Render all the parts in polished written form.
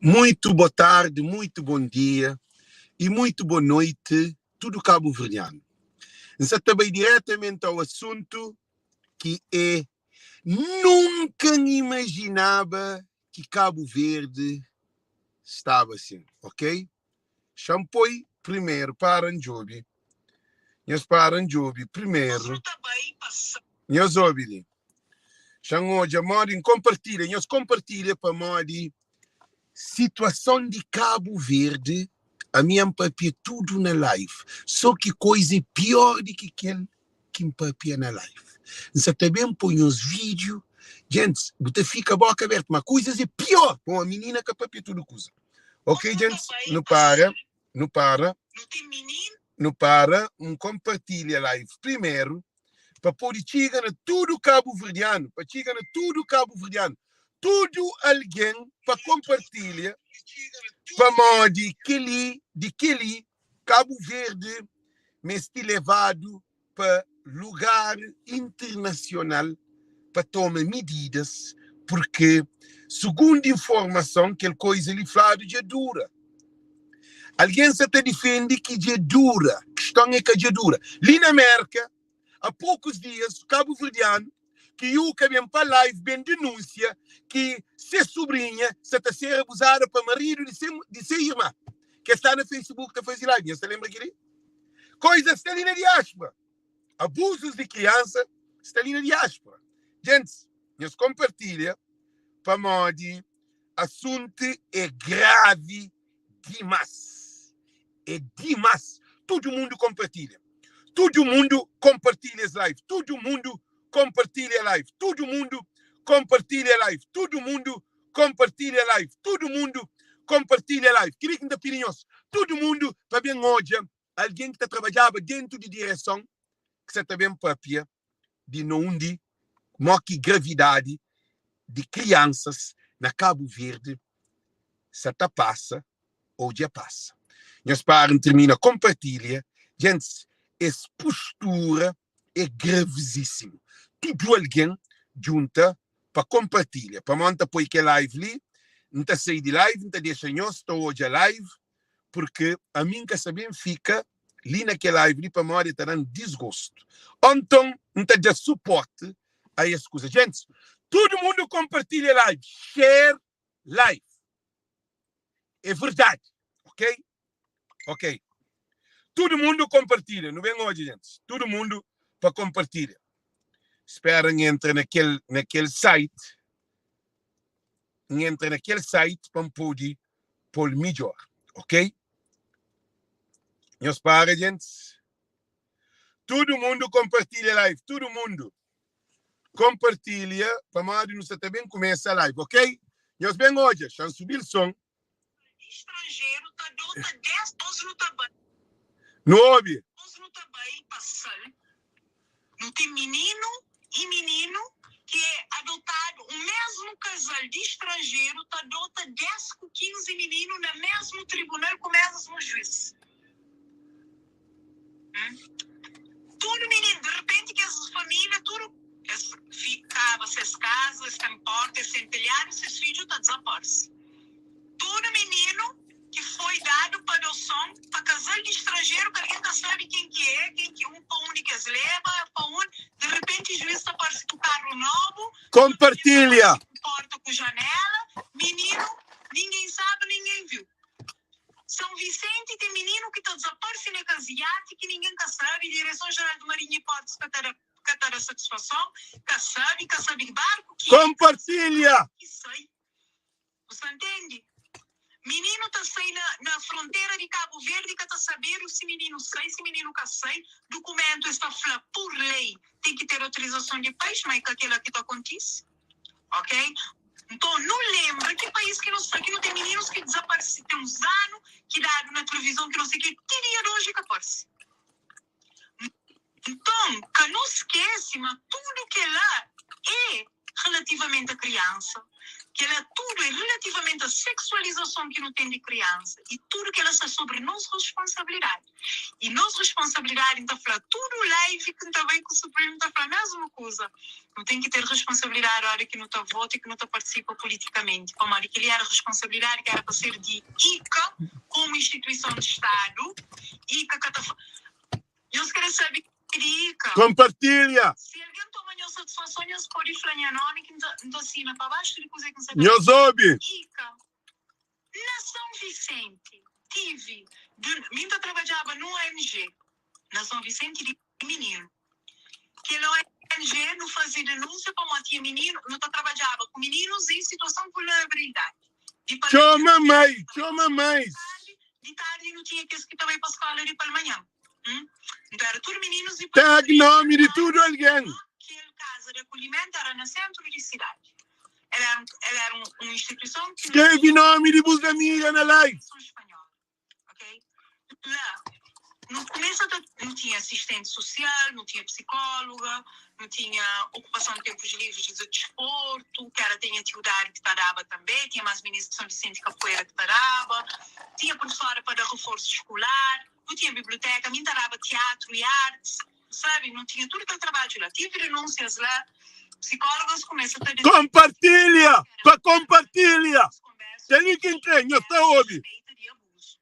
Muito boa tarde, muito bom dia e muito boa noite tudo cabo-verdiano. N sa ta bai diretamente ao assunto ki é nunka N imaginaba ki Cabo Verde staba assim, ok? Xa-m poi primeru, para N djobe. Nhos para N djobe primeru. Nhos obi li. Xa-m odja modi N konpartilha. Nhos konpartilha pamodi situason di Cabo Verde, ami N papia tudu na live. So ki koiza é pior di ki kel ki N papia na live. N sa ta ben poi nhos vídeo. Gentis, bu ta fika boka abertu, ma koizas é pior. Pamodi minina ka papia tudu kuza. Ok, gentis, nu para, nu para, nu para, N konpartilha live primeru pa pode txiga na tudu kabuverdianu, pa txiga na tudu kabuverdianu, tudu algen pa konpartilha, pamodi kel-li, di kel-li, Kabu Verdi meste levadu pa lugar internasional pa toma mididas purke sugundo informason kel koiza li fladu dja dura. Algen sa ta difende ki dja dura, kiston é ka dja dura. Li na Merka a pokus dias kabuverdianu ki Yuka ben pa live ben denunsia ki se subrinha sa ta ser abuzada pa maridu di se di se irma ke sta na Facebook ta faze live. Nhos ta lenbra keli? Koiza sta li na diaspora. Abuzus di kriansa sta li na diaspora. Gentis, nhos konpartilha pamodi asuntu é gravi dimas. É dimas. Tudu mundu konpartilha. Tudu mundu konpartilha es live. Tudu mundu konpartilha live. Tudu mundu konpartilha live. Tudu mundu konpartilha live. Tudu mundu konpartilha live. Kel-li ki N ta pidi nhos, tudu mundu pa ben odja algen ki ta trabadjaba dentu di direson ki sa ta ben papia di na undi mo ki gravidadi di kriansas na Kabu Verdi sa ta pasa ou dja pasa. Nhos para N tirmina konpartilha. Djentis, es postura é gravizísimu. Tudu algen djunta pa konpartilha. Pamodi N ta poi kel live li, N ta sai di live, N ta dexa nhos ta odja live, purki ami N ka sa ben fika li na kel live li pamodi el ta da-m disgostu. Ô nton N ta da suporti a es kuza. Gentis, tudu mundu konpartilha live, share live. É verdadi, ok? Ok. Tudu mundu konpartilha. Nu ben odja, gentis. Tudu mundu pa konpartilha. Spera N entra na kel, na kel site. N entra na kel site pa N pode pô-l midjór, ok? Nhos para, gentis. Tudu mundu konpartilha live, tudu mundu konpartilha pamodi nu sta ta ben kumesa live, ok? Nhos ben odja, xa N subi-l son. Nu obi. Nu ten mininu i mininu ki é adotadu. Un mesmu kazal di stranjeru ta adota 10 ku 15 mininu na mesmu tribunal ku mesmu juiz. Tudu mininu, di repenti kes familia tudu es kaba ses kaza, es ten porta, es ten telhadu, ses fidju ta dizaparse. Tudu mininu ki foi dadu pa adoson pa kazal di stranjeru ki algen ka sabe ken ki é, ken ki un pa undi ki es leba, pa undi, di repenti juiz ta parse ku karu nobu, Kompartilha! ku porta ku janela, mininu ningen sabe, ningen viu. São Vicente ten mininu ki ta dizaparse na kes iati ki ningen ka sabe, Direson Jeral di Marinha y Portus ka ta da ka ta da satisfason, ka sabe, ka sabe ki barku ki é, Kompartilha! ki sai. Bu sta ntende? Mininu ta sai na na frontera di Kabu Verdi ka ta sabedu si mininu sai, si mininu ka sai, dukumentu es ta fla pur lei ten ki ter autorizason di pais, ma e ka kela ki ta kontise, ok? Nton nu lenbra ki pais ki nu sta ki nu ten mininus ki dizaparse ten uns anu ki dadu na tilivizon ki no sei ke ti dia di oji ka parse. Nton ka nu skese ma tudu kela e relativamenti a kriansa. Kel-la tudu é rilativamenti a seksualizason ki nu ten di kriansa i tudu kel-la sta sobri nos responsabilidadi. I nos responsabilidadi, N ta fla tudu live ki N ta bai ku Supreme N ta fla mesmu kuza, nu ten ki ter responsabilidadi ora ki nu ta vota i ki nu ta partisipa politikamenti, pamodi kel-li era responsabilidadi ki era pa ser di ICA komu instituison di Stadu. ICA ka ta Nhos kre sabe di ICA? Kompartilha! Si algen toma nhos satisfason, nhos pode fla nha nomi ki N ta sina pa baxu di kuze ki N sa ta Nhos obi! ICA. Na São Vicente, tive de mi N ta trabadjaba nun ONG na São Vicente di mininu. Kel ONG nu faze denúnsia pamodi tinha mininu, nu ta trabadjaba ku mininus em situason de vulnerabilidade. Di palmanhan Txoma nu tinha mai, kes ki ta bai pa txoma skola di mais. tardi, di tardi nu tinha kes ki ta bai pa skola di palmanhan. Hum. Nton era tudu mininus di Tag palmanhan. nomi di tudu algen. Kel kaza di akolhimentu era na sentru di sidadi. El era, el era un, un instituison ki nu Skrebe tinha nomi di bus amiga na live. espanhola. Ok? La, nu kumesa ta, nu tinha asistenti sosial, nu tinha psikóloga, nu tinha okupason di tenpus livris di disportu, ki era tinha tiu Dário ki ta daba tanbe, tinha más minis di Son Visenti Kapuera ki ta daba, tinha prufesora pa da reforsu skular, nu tinha biblioteka, mi N ta daba tiatru i artis, sabe, nu tinha tudu kel trabadju la. Tive denúnsias la, psikólogas kumesa ta denúnsia Kompartilha ki era pa kompartilha. nos konbersu Kel-li ki N krê, nhos era ta obi. suspeita di abuzu.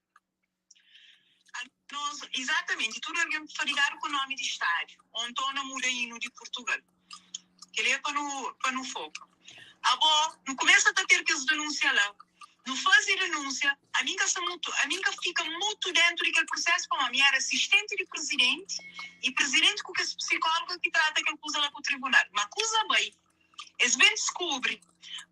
Anos, izatamenti, tudu algen fadigadu ku nomi di stádiu, ô nton na muda inu di Purtugal. Kel-li é pa nu, pa nu foka. Abo, nu kumesa ta ter kes denúnsia la. Nu faze denúnsia, ami N ka sta mutu, ami N ka fika mutu dentu di kel prusésu pamodi ami éra asistenti di prizidenti i prizidenti ku kes psikóloga ki trata kel kuza la ku tribunal. Ma kuza bai. Es ben diskubri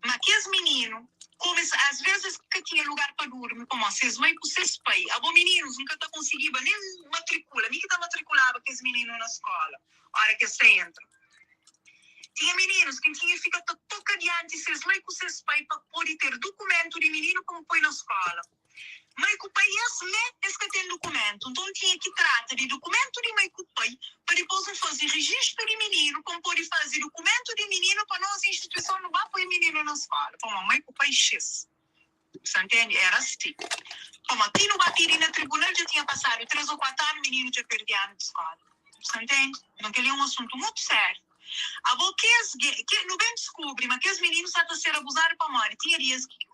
ma kes mininu kome as ves es ka tinha lugar pa durmi pamodi ses mai ku ses pai. Abo mininus, N ka ta konsigiba nen matrikula, mi ki ta matrikulaba kes mininu na skola ora ki es ta entra. Tinha mininus ki N tinha fika ta toka dianti ses mai ku ses pai pa pode ter dukumentu di mininu pa N poi na skola. Mai ku pai es mé es ka ten dukumentu, nton N tinha ki trata di dukumentu di mai ku pai pa dipôs N faze rijistu di mininu pa N pode faze dukumentu di mininu pa nos instituison nu ba poi mininu na skóla pamodi mai ku pai xis. Sa ntende? Éra si. Pamodi ti nu ba pidi na tribunal dja tinha pasadu três ô kuatu anu mininu dja perde anu di skóla. Sa ntende? Nton kel-li é un asuntu mutu sériu. Abo kes ke nu ben diskubri ma kes mininu sa ta ser abuzadu pamodi tinha dias ki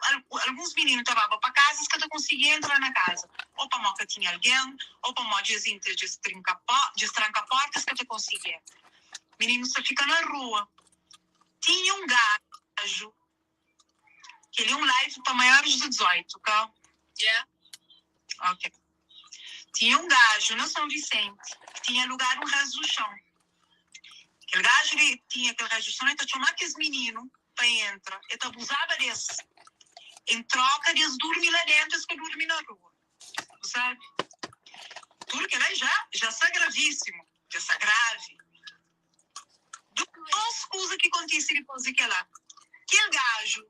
alguns mininu ta baba pa kaza es ka ta konsigi entra na kaza o pamo ka tinha algen o pamo djes intra djes trinka djes tranka porta es ka ta konsigi entra mininu sa fika na rua tinha un gaju kel li un live pa maiores di 18 ka yeah ok tinha un gaju na São Vicente ki tinha alugadu un resto do chão Kel gaju li tinha kel rejistrau, el ta txoma kes mininu pa entra, el ta abuzaba des. En troka di es durmi la dentu, es ka durmi na rua. Bu sabe? Tudu kel-la ja, ja sta gravísimu, dja sta gravi. Dos kuza ki kontise dipôs di kel-la. Kel gaju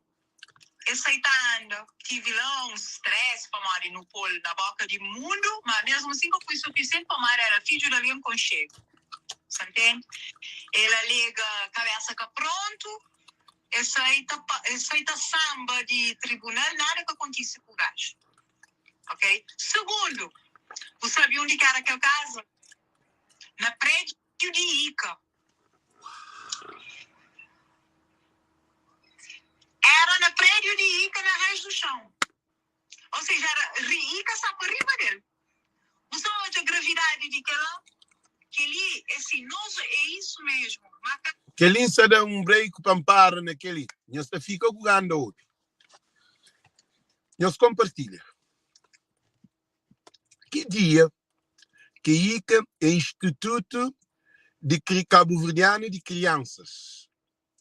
Es sai ta anda. Tive la un stress pamodi nu pol na boka di mundu, ma mesmu asin ka foi sufisienti pamodi era fidju di algen konxedu. Sa ntende? El alega kabesa ka prontu, es sai ta es sai ta samba di tribunal, nada ka kontise ku gaju. Ok? Sugundu, bu sabi undi ki era kel kaza? Na prediu di Ika. Era na prédiu di Ika na Reis do Chão. Ou seja, era Ika sta pa riba del. Bu sta odja gravidadi di kela? Keli é si, nos é isu mesmu. Ma ka. Kel-li N sta da un break pa N para na kel-li. Nhos ta fika ku ganda obi. Nhos konpartilha. Ki dia ki ICA é Institutu di Kabuverdianu di Kriansas?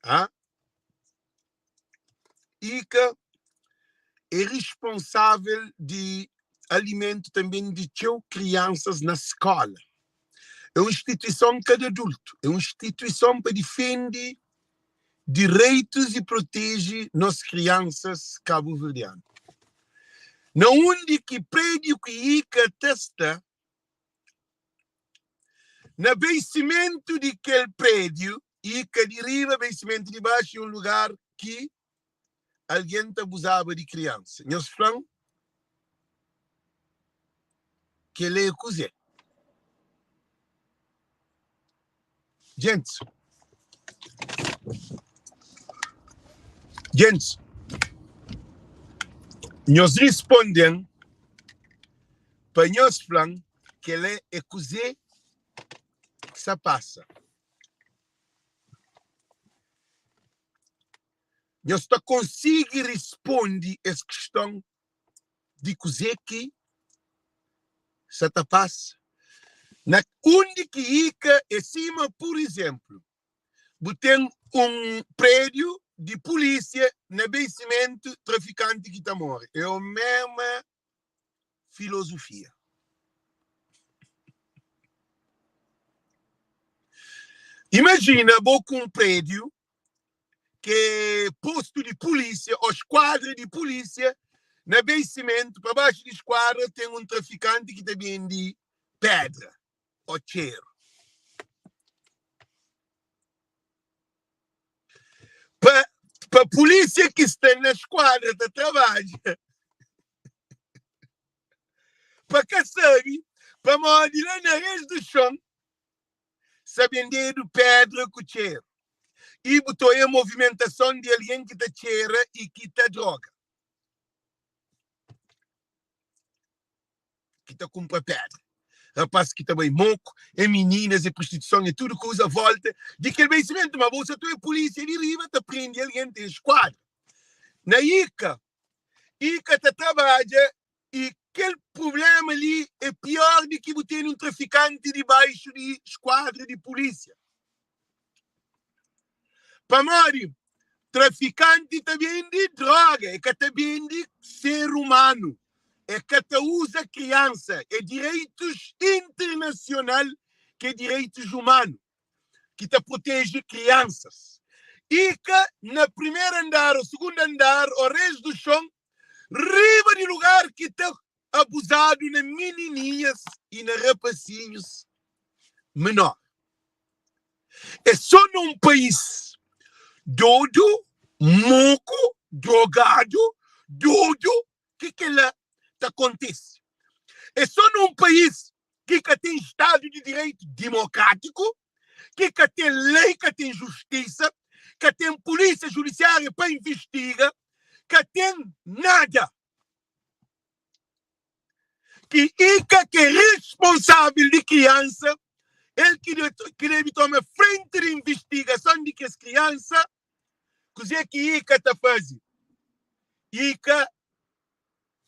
Ha? ICA é risponsável di alimentu tanben di txeu kriansas na skola. É un instituison ka di adultu, é un instituison pa difende direitus i proteje nos kriansas kabuverdianu. Na undi ki prédiu ki ICA ta sta, na beisimentu di kel prédiu, ICA di riba, beisimentu di baxu, é un lugar ki. algen ta abuzaba di kriansa. Nhos fla-m kel-la é kuzê? Gentis, gentis, nhos risponde-m pa nhos fla-m kel-la é kuzê ki sa pasa. Nhos ta konsigi risponde es kiston di kuzê ki sa ta pasa na undi ki ika é sima pur izénplu bu ten un prédiu di pulísia na Basimentu trafikanti ki ta more é o mema filozufia. Imajina bo ku un prédiu ki é postu di pulísia ô skuadra di pulísia na Basimentu, pa baxu di skuadra ten un trafikanti ki ta bende pédra ô txeru. Pa, pa pulísia ki sta na skuadra ta trabadja, pa ka sabe pamodi la na rés du txon sa bendedu pedra ku txeru i bu ta oia movimentason di algen ki ta txera i ki ta droga, ki ta kunpra pedra. Rapaz ki ta bai moku, é mininas, é prostituison, é tudu kuza volta di kel basimentu. Ma bo sa ta oia pulisia di riba ta prende algen, ten skuadra na ika, ika ta trabadja I kel prubléma li é piór di ki bu tene un trafikanti dibaxu di skuadra di pulísia. Pamodi trafikanti ta bende dróga, el ka ta bende ser umanu, el ka ta uza kriansa. É direitus internasional ki é direitus umanu ki ta proteje kriansas. I ka na primeru andar ô sugundu andar ô rés du txon riba di lugar ki ta abuzadu na minininhas i na rapasinhus menor. É só na un país dodu, moku, drogadu, dodu ki kela ta kontise. É só na un país ki ka ten stadu di direitu dimokrátiku, ki ka ten lei, ka ten justisa, ka ten pulísia judisiária pa invistiga, ka ten nada. Ki ika ki é responsável di kriansa, el ki ki debe toma frenti di invistigason di kes kriansa. Kuzê ki ika ta faze? Ika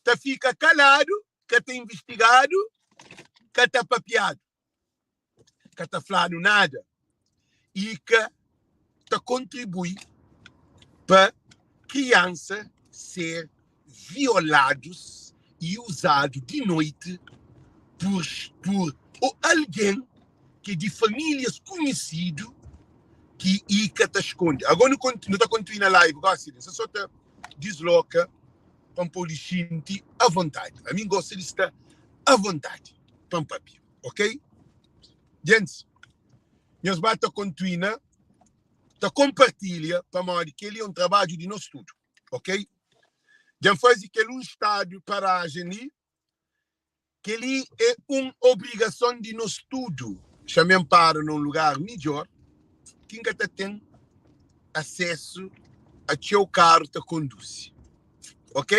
ta fika kaladu, ka ta investigadu, ka ta papiadu, ka ta fladu nada i ka ta kontribui pa kriansa ser violadus i uzadu di noiti pur pur o algen ki é di famílias konhisidu ki i ka ta skonde. Agora nu nu ta kontinua live gosi li, so ta disloka pa N pode xinti avontadi. Ami N gosta di sta avontadi pa N papia, ok? Gentis, nhos ba ta kontuina ta konpartilha pamodi kel-li é un trabadju di nos tudu, ok? Dja N faze kel un stadu parajen li, kel-li é un obrigason di nos tudu. Xa-m para na un lugar midjór ki N ka ta ten asesu a txeu karu ta konduzi, ok?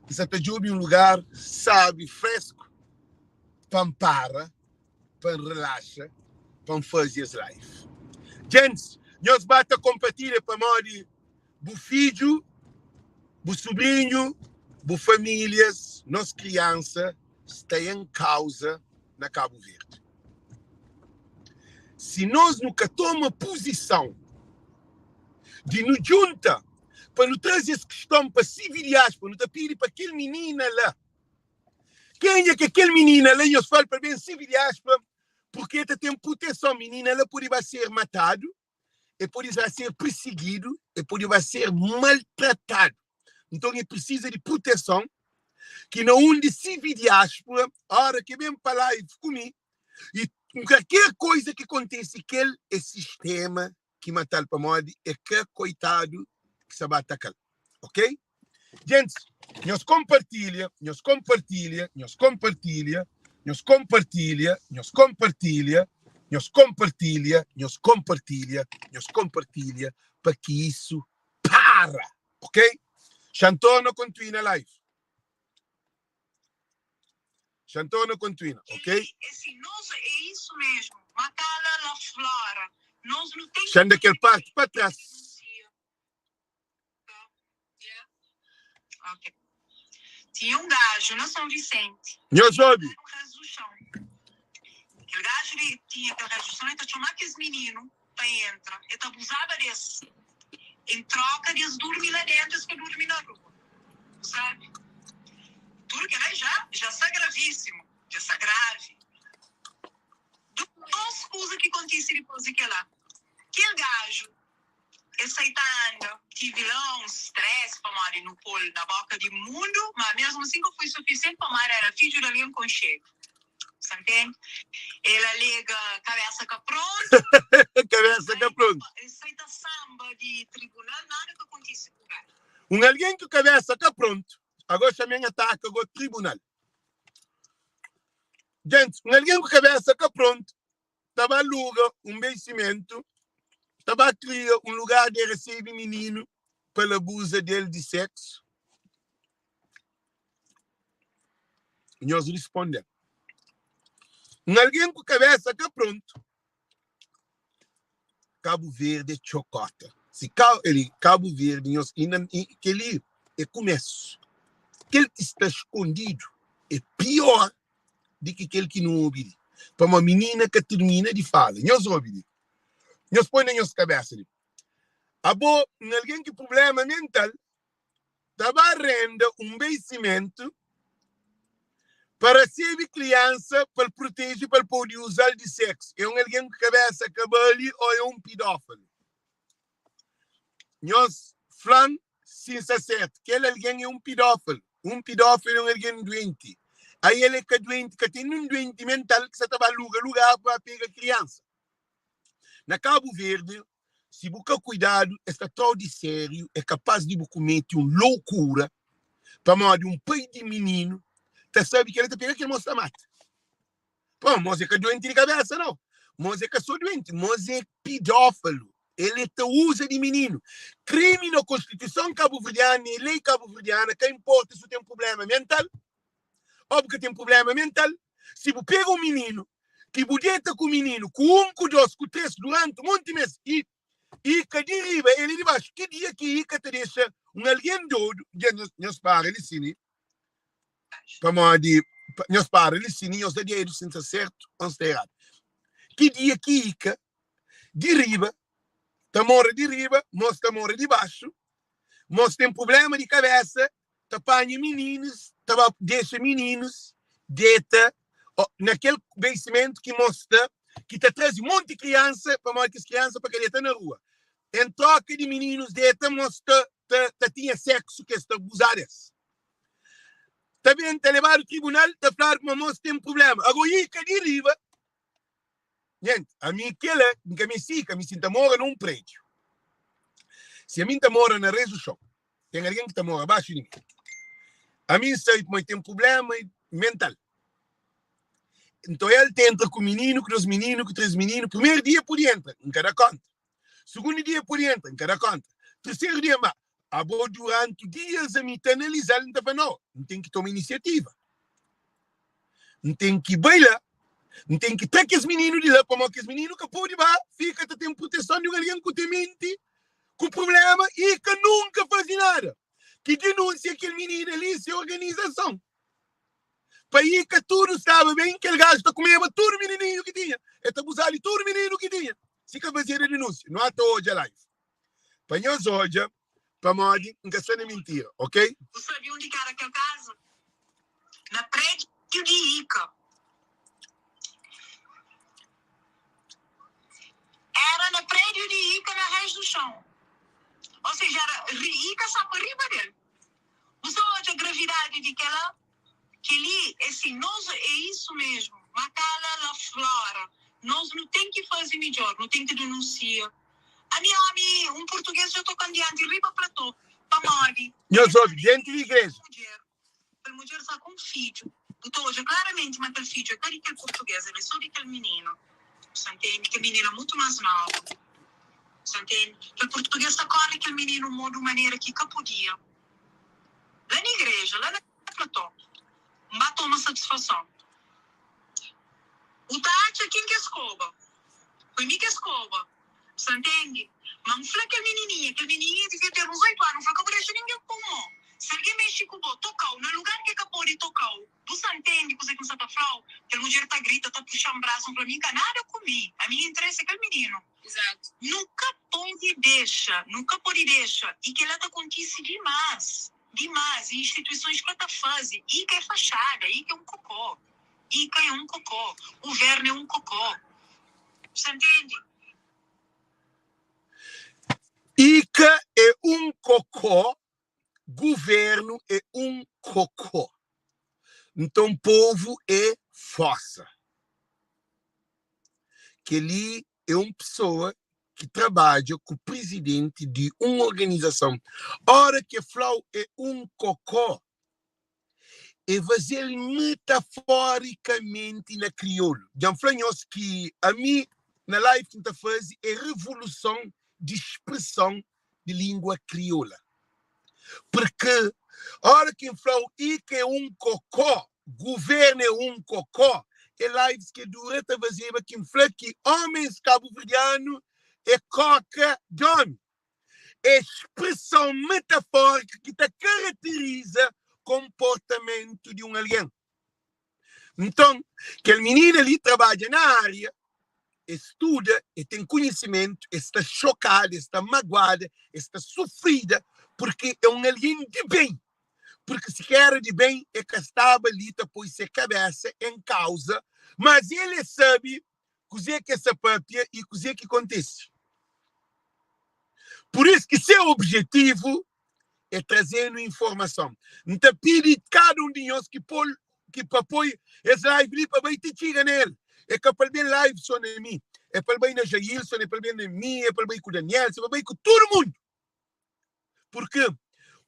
N sa ta djobe un lugar sabi, fresku pa N para, pa N relaxa, pa N faze es live. Gentis, nhos ba ta konpartilha pamodi bu fidju, bu subrinhu, bu famílias, nos kriansa sta en kauza na Kabu Verdi. Si nos nu ka toma puzison di nu djunta pa nu traze es kiston pa sividiaspora, nu ta pidi pa kel minina la, kenha ke kel minina la, nhos fla-l pa ben sividiaspora, purke el ta ten proteson. Minina la pode ba ser matadu, el pode ba ser pirsigidu, el pode ba ser maltratadu. Nton, el prisiza di proteson ki na undi sividiaspora, ora ke ben pa live ku mi, i kalker koiza ki kontese kel é sistema ki matal pamodi é ka koitadu ki sa ba atakal. Ok? Gentis, nhos konpartilha, nhos konpartilha, nhos konpartilha, nhos konpartilha, nhos konpartilha, nhos konpartilha, nhos konpartilha, nhos konpartilha pa ki isu para. Ok? Xa N torna kontuina live. Xa N torna kontuina, ok? Xa N da kel parti pa tras. Tinha un gajo na São Vicente. Nhos obi. Um resto do chão. Kel gajo li tinha kel resto do chão, el ta txoma kes mininu pa entra, el ta abuzaba des. Em troca di es durmi la dentu, es ka durmi na rua. Bu sabe? Tudu kel-la já, já sta gravíssimo, já sta gravi. Dos kuza ki kontise dipôs di kel-la. Kel gajo El sai ta anda. Tive la un stress pamodi nu pol na boka di mundu, ma mesmu asin ka foi sufisienti pamodi era fidju di algen konxedu. Sa ntende? El alega kabesa ka prontu. Kabesa ka prontu. El sai ta samba di tribunal, nada ka kontise ku el. Un algen ku kabesa ka prontu, ago xamen ataka go tribunal. Gentis, un algen ku kabesa ka prontu ta ba luga un besimentu, ta ba kria un lugar di resebe mininu pa el abuza del di seksu? Nhos risponde-m. Un algen ku kabesa ka prontu, Kabu Verdi é txokota. Si ka, eli, Kabu Verdi, nhos, inda, kel-li é kumesu. Kel ki sta skondidu é pior di ki kel ki nu obi li. Pamodi minina ka tirmina di fala. Nhos obi li. Nhos poi na nhos kabesa li. Abo, un algen ki prublema mental, ta ba renda un basimentu pa rasebe kriansa pa el proteje pa el pode uza-l di seksu. É un algen ku kabesa ka bali o é un pidófilu? Nhos fla-m si N sta sertu. Kel algen é un pidófilu. Un pidófilu é un algen duenti. Ai el é ka duenti, ka ten nun duenti mental ki sa ta ba luga lugar pa ba pega kriansa. Na Kabu Verdi, si bu ka kuidadu, es ta tra-u di sériu, é kapás di bu kumete un loukura pamodi un pai di mininu ta sabe kel-la ta pega kel mos ta mata. Pô, mos é ka duenti di kabesa nau. Mos é ka so duenti, mos é pidófalu. El é ta uza di mininu. Krimi na Konstituison kabuverdiana e lei kabuverdiana ka inporta si bu ten prublema mental o bu ka ten prublema mental, si bu pega un mininu ki bu deta ku mininu ku un, ku dos, ku tres duranti monti mes i i ka di riba el é di baxu, ki dia ki i ka ta dexa un algen dodu? Dja nhos para li si ni pamodi nhos para li si ni nhos da dedu si N sta sertu o N sta eradu. Ki dia ki i ka di riba ta mora di riba, mos ta mora di baxu, mos ten prublema di kabesa, ta panha mininus, ta ba dexa mininus deta na kel basimentu ki mos sta, ki ta traze monti kriansa, pamodi kes kriansa pa ka deta na rua. En troka di mininus deta, mos ta ta ta tinha seksu ki es ta abuza des. Ta ben ta lebadu tribunal, ta fladu kuma mos ten prublema. Ago i ka di riba. Gente, ami kela N ka mesti, ka mi si N ta mora na un prédiu. Si ami N ta mora na Rezuxon, ten algen ki ta mora baxu di mi. Ami N sabe ma el ten prubléma mental. Nton el ta entra ku mininu, ku dos mininu, ku tres mininu. Primeru dia pode entra, N ka da kónta. Sugundu dia pode entra, N ka da kónta. Terseru dia, ma abo duranti dias ami ta analiza-l, N ta fla, no, N ten ki toma inisiativa. N ten ki bai la, N ten ki tra kes mininu di la, pamodi kes mininu ka pode ba fika ta ten proteson di un algen ku ten menti ku prubléma i ka nunka faze nada. Ki dinúnsia kel minina li se organizason. Pa i ka tudu staba ben, kel gaju ta kumeba tudu minininhu ki tinha, el ta abuzaba di tudu mininu ki tinha, si ka fazeda dinúnsia. Nu ata odja live pa nhos odja pamodi N ka sta na mintira, ok? Bu sabe undi ki era kel kaza? Na prédiu di Ika. Era na prédiu di Ika na Reis do Chão. Ou seja, era Ika sa pa riba del. Bu sta odja gravidadi di kela? Keli é si nos é isu mesmu. Makala la flora. Nos nu ten ki fazi midjor, nu ten ki denunsia. Ami omi un português dja tokan dianti riba platô. Pamodi? Nhos obi, dentu di igreja. Kel mudjer sta ku un fidju. Bu ta odja klaramenti ma kel fidju é ka di kel purtugês, el é sô di kel mininu. Bu sta ntende? Kel mininu é mutu más novu. Bu sta ntende? Kel purtugês ta kóre kel mininu mô di un manera ki ka podia. La na igreja, la na platô, N ba toma satisfason. Bu ta atxa ken ki es koba? Foi mi ki es koba. Bu sta ntende? Ma N fla kel minininha, kel minininha devia ter uns 8 anu, N fla, Ka bu dexa ningen pô-u mô. Si algen mexe ku bo, toka-u na lugar ki e ka pode toka-u. Bu sta ntende kuzê ki N sta ta fla-u? Kel mudjer ta grita, ta puxa-m brasu, N fla, Mi N ka nada ku mi. Ami nha interesi é kel mininu. Nu ka pode dexa, nu ka pode dexa. I kel-la ta kontise dimás, dimás. I instituisons ka ta faze. I ka é faxada, i ka é un kokó. Ica é um cocó, governo é um cocó. Sa ntende? Ica é um cocó, governo é um cocó. Nton povo é fossa. Kel-li é un pesoa ki trabadja ku prizidenti di un organizason. Óra ki el fla-u é un kokó, E faze-l metaforicamenti na kriolu. Dja N fla nhos ki ami, na live ki N ta faze, é revoluson di spreson di lingua kriola. Purkê óra ki N fla-u i ka é un kokó, guvernu é un kokó, é lives ki dura ta fazeba ki N fla ki ómens kabuverdianu é kóka d'ómi. É spreson metafórika ki ta karateriza konportamentu di un algen. Nton, kel minina li trabadja na ária, el studa, el ten konhisimentu, el sta xokada, el sta maguada, el sta sufrida, purki é un algen di ben. Purki si ka éra di ben, el ka staba li ta poi se kabésa en kauza, mas el é sabe kuzê ki es ta pâpia i kuzê ki kontise. Pur isu ki se obijetivu é traze-nu informason. N ta pidi kada un di nhos ki pô-l ki pa poi es live li pa bai ti txiga na el. É ka pa el ben live sô na mi, é pa el bai na Jailson, é pa el ben na mi, é pa el bai ku Danielson, é pa bai ku tudu mundu. Purkê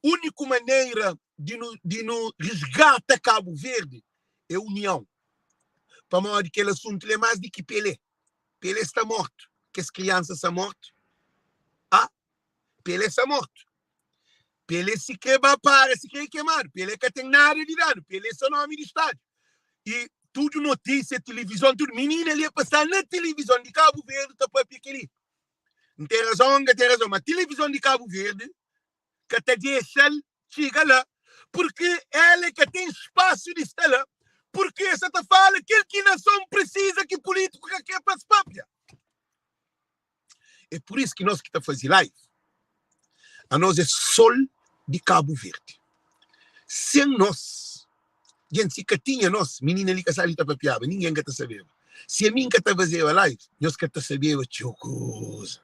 úniku manera di nu di nu resgata Kabu Verdi é união. Pamodi kel asuntu li é más di ki Pelé. Pelé sta mortu, kes kriansa sta mortu. Ah, Pelé sta mortu. Pelé si krê ba para, si krê kemadu. Pelé ka ten nada di dadu. Pelé é só nomi di stádiu. I tudu notísia, tilivizon, tudu. Minina li é pa sta na tilivizon di Kabu Verdi ta papia kel-li. N ten razon, N ka ten razon, ma tilivizon di Kabu Verdi ka ta dexa-l txiga la, purki el e ka ten spasu di sta la, purki e sa ta fala kel ki nason prisiza ki pulitiku ka kre pa es papia. E pur isu ki nos ki ta faze live, anos e sol di Kabu Verdi. Sen nos, Djenti, si ka tinha nos, minina li ka sa li ta papiaba, ningen ka ta sabeba. Si ami N ka ta fazeba live, nhos ka ta sabeba txeu kuza.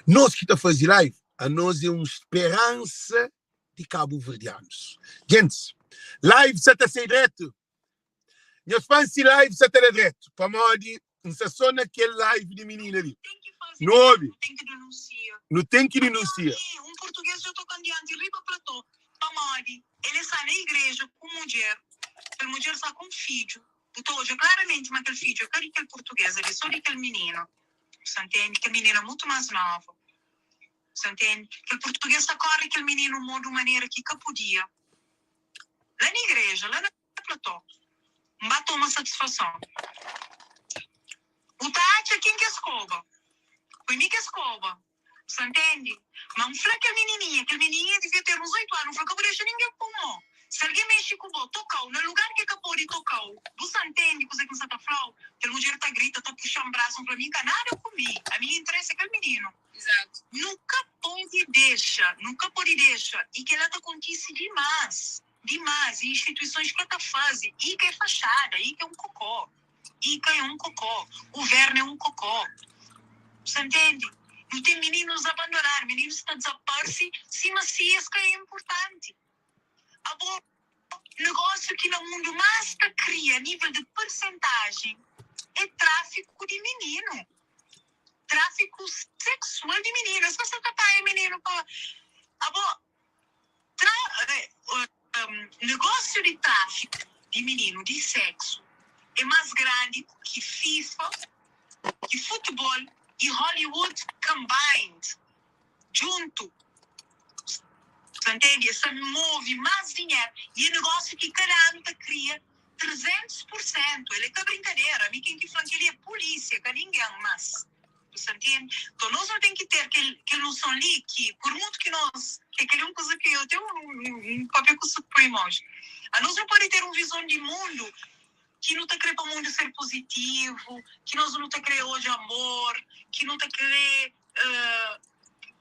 Nos ki ta faze live, anos é un speransa di kabuverdianus. Djentis, live sa ta sai dretu? Nhos fla-m si live sa ta da dretu, pamodi N sta so na kel live di minina li. Ten ki faze Nu mesmo, obi, ten ki denuncia. nu ten ki Ami denuncia. un português dja tocan dianti riba platô pamodi el sta na igreja ku mudjer, kel mudjer sta ku un fidju, bu ta odja klaramenti ma kel fidju é ka di kel português, el é so di kel mininu, bu sta ntende? Kel mininu é mutu más novu, bu sta ntende? Kel português ta kóre kel mininu mô di un manera ki ka podia. La na igreja, la na platô, N ba toma satisfason. Bu ta atxa ken ki es koba? Foi mi ki es koba. Bu sta ntende? Ma N fla kel minininha, kel minininha devia ter uns 8 anu, N fla, Ka bu dexa ningen pô-u mô. Si algen mexe ku bo, toka-u na lugar ki e ka pode toka-u. Bu sta ntende kuzê ki N sta ta fla-u? Kel mudjer ta grita, ta puxa-m brasu, N fla, Mi N ka nada ku mi. Ami nha interesi é kel mininu. Nu ka pode dexa, nu ka pode dexa. I kel-la ta kontise dimás, dimás. I instituisons ka ta faze. I ka é faxada, i ka é un kokó. Ica é um cocó, governo é um cocó. Bu sta ntende? Nu ten mininus abandonadu, mininus ta dezaparse sima si es ka é inpurtanti. Abo, negósiu ki na mundu más ta kria a nível di persentajen é tráfiku di mininu, tráfiku seksual di mininu. Es ka sta ta panha mininu pa. Abo, tra. Negósiu di tráfiku di mininu di seksu é más grandi ki FIFA, ki futebol i Hollywood combined, djuntu. Ta ntende? Es ta move más dinheru i é negósiu ki kada anu ta kria 300 pur sentu. El é ka brinkadera. Ami ken ki fla-m kel-li é pulísia, ka ningen más. Bu sta ntende? Nton, nos nu ten ki ter kel, kel noson li ki, pur mutu ki nos, ke kel-li é un kuza ki eu ten un papia ku Supreme oji, anos nu pode ter un vizon di mundu ki nu ta kre pa mundu ser puzitivu, ki nos nu ta kre odja amor, ki nu ta kre,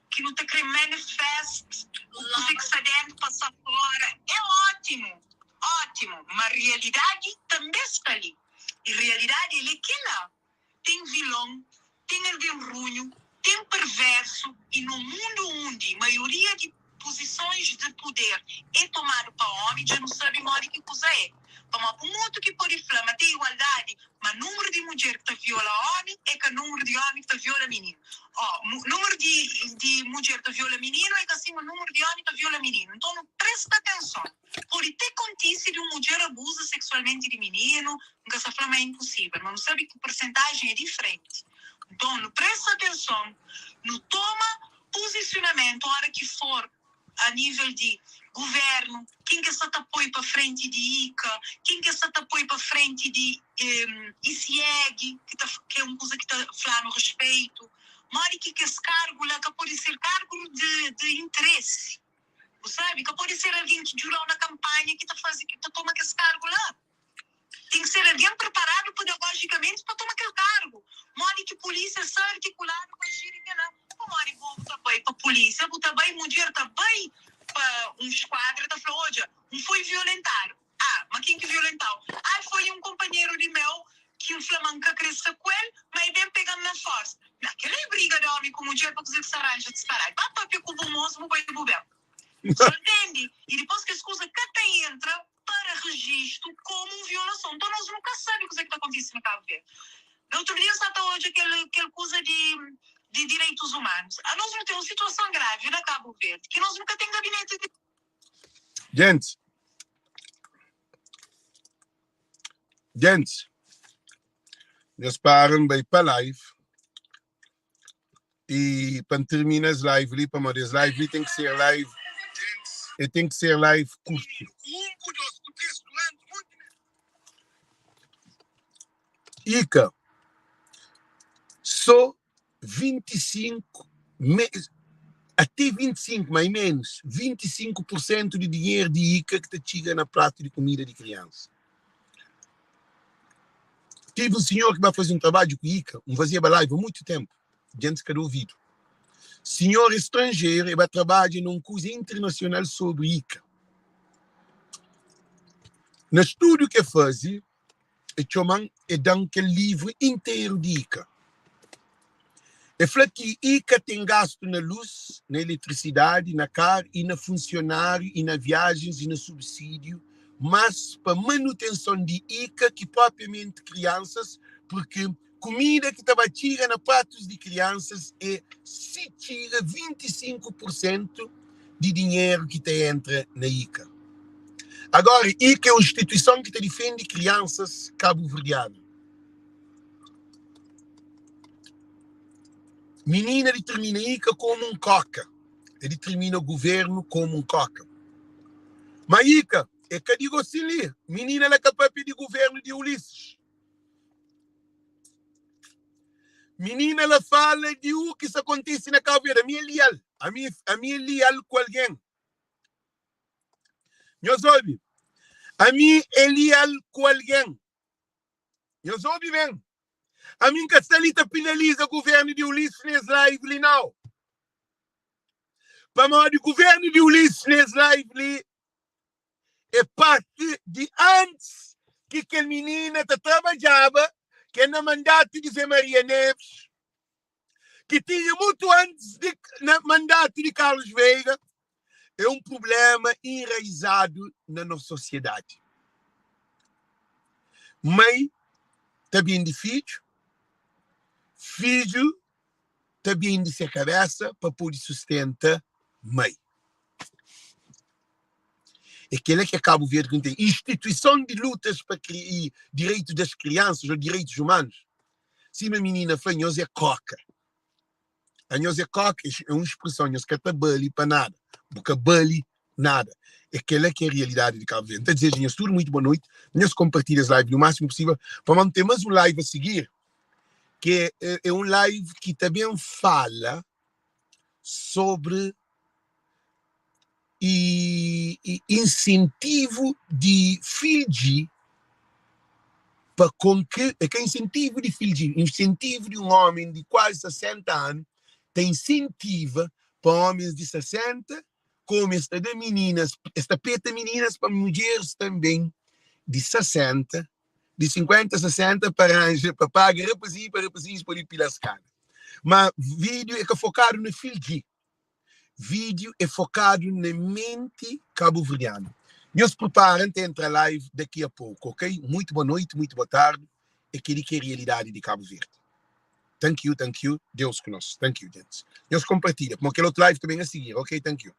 ki nu ta kre manifest u kuze ki sta dentu pa sta fora. É ótimu, ótimu, ma realidadi tanbe sta li. I realidadi el é kila. Ten vilon, ten algen runhu, ten perversu i no mundu undi maioria di puzisons di puder é tomadu pa omi, dja nu sabe modi ki kuza é. Pamodi pa un otu ki pode fla ma ten igualdadi, ma numru di mudjer ki ta viola omi é ka numru di omi ki ta viola mininu. Ó, numru di di mudjer ta viola mininu é ka sima numru di omi ta viola mininu. Nton nu presta atenson. Pode te kontise di un mudjer abuza seksualmenti di mininu, N ka sta fla ma é inposível, ma nu sabe ki persentajen é diferenti. Nton, nu presta atenson, nu toma puzisionamentu ora ki for a nível di guvérnu, ken ki es sta ta poi pa frenti di ICA, ken ki es sta ta poi pa frenti di ICIEG, ki ta ki é un kuza ki ta fla-nu respeitu, modi ki kes kargu la ka pode ser kargu di interesi. Bu sabe, ka pode ser algen ki djuda-u na kanpanha ki ta faze, ki ta toma kes kargu la. Ten ki ser algen preparadu pedagojikamenti pa toma kel kargu. Modi ki pulísia sta artikuladu pa jiri kel-la? Pamodi bo bu ta bai pa pulísia, bu ta bai, mudjer ta bai pa un skuadra ta fla, Odja, N foi violentadu. Ah, ma ken ki violenta-u? Ah, foi un konpanheru di meu ki N fla ma N ka kre sta ku el, ma e ben pega-m na forsa. Na, kel-la é briga di ómi ku mudjer pa kuzê ki sta ranja disparadu. Ba papia ku bu môs, bu bai bu ben. Sa ntende? I dipôs kes kuza ka ta entra para rejistu komu un violason. Nton, nos nu ka sabe kuzê ki ta kontise na Kabu Verdi. Na utru dia, N sta ta odja kel, kel kuza di, di direitus umanus. Anos nu ten un situason gravi na Kabu Verdi ki nos nu ka ten gabineti di. Gentis, gentis, nhos para N bai pa live i pa N tirmina es live li pamodi es live li ten ki ser live e ten ki ser live kurtu. Ika, so 25, me, até 25, mai menus, 25 por sentu di dinheru di ICA ki ta txiga na pratu di kumida di kriansa. Tive un sinhor ki ba faze un trabadju ku ICA, un fazeba live há mutu tenpu, djentis ka da ouvidu. Sinhor é stranjeru, e ba trabadja na un kuza internasional sobri ICA. Na studu ki e faze, E txoma-m, e da-m kel livru interu di ICA. E fla ki ICA ten gastu na lus, na eletrisidadi, na karu i na funsionáriu i na viajens i na subsídiu, mas pa manutenson di ICA ki propriamenti kriansas, purki kumida ki ta ba txiga na pratus di kriansas é si txiga 25 pur sentu di dinheru ki ta entra na ICA. Agora, ICA é un instituison ki ta difende kriansas kabuverdianu. Minina ditirmina ICA komu un koka, e ditirmina guvernu komu un koka. Ma ICA é ka di gosin li, minina la ka papia di guvernu di Ulisses. Minina la fala di u ki sa kontise na Cabo Verde. Ami é lial. Ami, ami é lial ku algen. Nhos obi. Ami é lial ku algen. Nhos obi ben. Ami N ka sta li ta penaliza governu di Ulisses nes live li nau. Pamodi governu di Ulisses nes live li é parti di antis ki kel minina ta trabadjaba, ki é na mandatu di Zé Maria Neves, ki tinha mutu antis di na mandatu di Carlos Veiga, é un prublema enraizadu na nos sosiedadi. Mai ta bende fidju, fidju ta bende se kabesa pa pode sustenta mai. É kel-la ki é Kabu Verdi ki nu ten. Instituison di lutas pa kri, direitu das kriansas ô direitus humanus. Sima minina fla, nhos é koka. Anhos é koka, é un spreson, nhos ka ta bali pa nada. Bu ka bali nada. É kel-la ki é realidadi di Kabu Verdi. N ta dizeja nhos tudu muitu boa noiti. Nhos konpartilha es live lu másimu pusível, pamodi N ten más un live a sigir, ki é, é un live ki ta ben fala sobri i, i insentivu di fidji pa konkre, é ka insentivu di fidji, insentivu di un ómi di kuazi 60 anu ta insentiva pa ómis di 60 komu es ta da mininas, es ta peta mininas pa mudjeris tanben di 60, di 50, 60 pa ranja, pa paga rapazinhu pa rapazinhus pode pila skada. Ma vídiu é ka fokadu na fidji. Vídeo é focado na mente cabo-verdiano. Nhos prepara, N ta entra live daqui a pouco, ok? Muito boa noite, muito boa tarde. É kel-li ki é realidade di Cabo Verde. Thank you, thank you. Deus ku nos. Thank you, gents. Nhos compartilha, pamodi kel otu live ta ben a seguir, ok? Thank you.